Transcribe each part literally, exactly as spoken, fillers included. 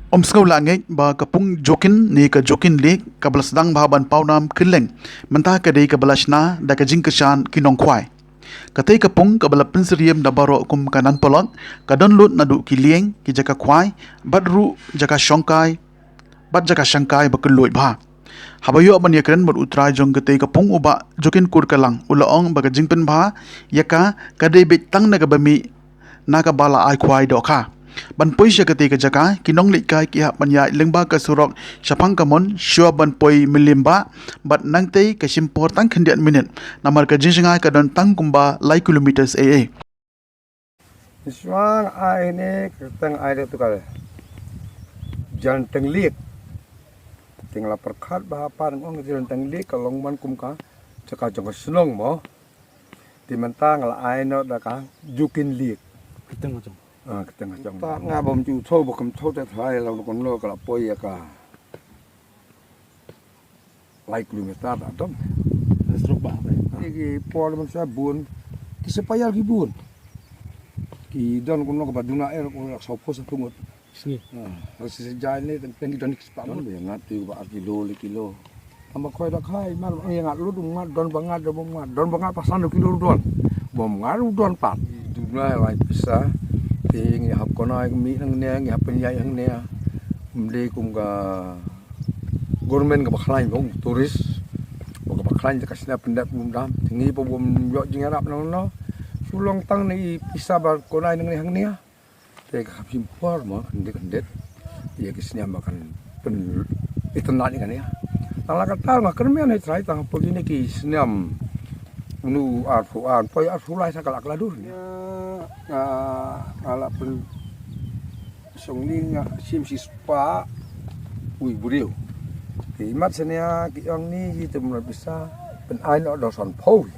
Ym sngew la ngeit ba ka pung Jokin ne ka Jokin Lake kaba la sdang bha ban pawnam kylleng mynta ka dei kaba la shna da ka jingkyrshan ki nongkhwai. Katei ka pung kaba la pynsyriem da baroh kum ka Nan Polok ka don lut naduh ki lieng, ki jaka khwai bad ruh jaka shongkai bad jaka shangkai ba kylluid bha. Haba ïoh ban ïakren bad u trai jong katei ka pung, u Bah Jokin Kurkalang, u la ong ba ka jingpynbha ïa ka ka dei beit tang na kaba mih na kaba la ai khwai dohkha. Ban poi sha katei ka jaka, ki nongleit kai ki hap ban ïaid lyngba ka surok shaphang ka mon shuwa ban poi Mylliem Bah, bad nangtei ka shim por tang khyndiat minit namar ka jingshngaiñ ka don tang kumba lai kilometer ei ei. Shuwa nga ai ne ka tang ai da tu ka Jan Teng Liek. Teng la pyrkhat ba ha pan ngong Jan Teng Liek ka long man kum ka jaka jong ka shnong mo. Te mynta nga la ai noh da ka Jokin Liek. Ka teng ka jong. Ah, ka teng ka jong. Ta nga bam ju tho ba kam tho te thai la kon lo ka la poi ïa ka lai kilometer da dom. Sruk ba ba. Ki por man sa bun. Ki sepaïar ki bun. Ki don kon lo ka ba duna er kon lo so pos tu ngut. Sngi. Ah, si sejai ni teng teng ki don ki sepaïar. Don ba ngat tu ba ar kilo le kilo. Tama khoi da khai mar ngi ngat lut ngat don ba ngat don ba ngat don ba ngat pasan kilo don. Bom ngat don pat. Duna lai pisa. Te ngi hap kona ngi mi nang ne ngi hap pynjai nang ne. Mde kum ka government ka bakhlain bong tourist. Bong ka bakhlain ka sna pendat bum dam. Te ngi pa bom yok jingïarap nang no. Sulong tang ni pisa ba kona nang ne hang ne. Te ka kham shim por mo, khyndiat khyndiat. Ïa ki sniam ba kan pyn-, itynnad ïa kane. Tang la katta nga kyrmen ïa trai tang hapoh kine ki sniam. Unu arphew ar, poi arphew lai sa ka la ka la dur. Ïa, nga, nga la pyn-, shong ni nga shim shispah wei briew. Ki mat snia ki ong ni ki te mra pisa pyn-ai noh da sanphew.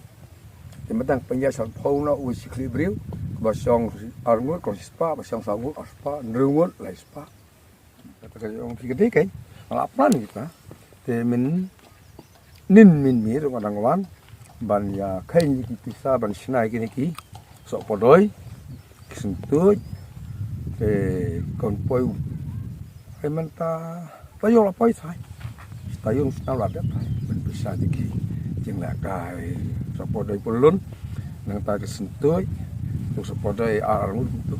Te mynta pynjah sanphew noh wei shi khlieh briew, ba shong ar ngut kong shispah, ba shong saw ngut arspah, hynriew ngut laispah. Kata ka ong ki kati kai, nga la plan kita. Te mynnin mynmiet ruh nga dang wan ban ïa kheiñ ïa ki pisa ban shna ïa kine ki sohpodoi, ki syntuid, te kon poi u. Ai mynta taïew la poi thai. Taïew sna la dep thai. Ban pisa ïa ki jinglehkai sohpodoi pynlun. Nangta ki syntuid, tu sohpodoi ar ngut tu.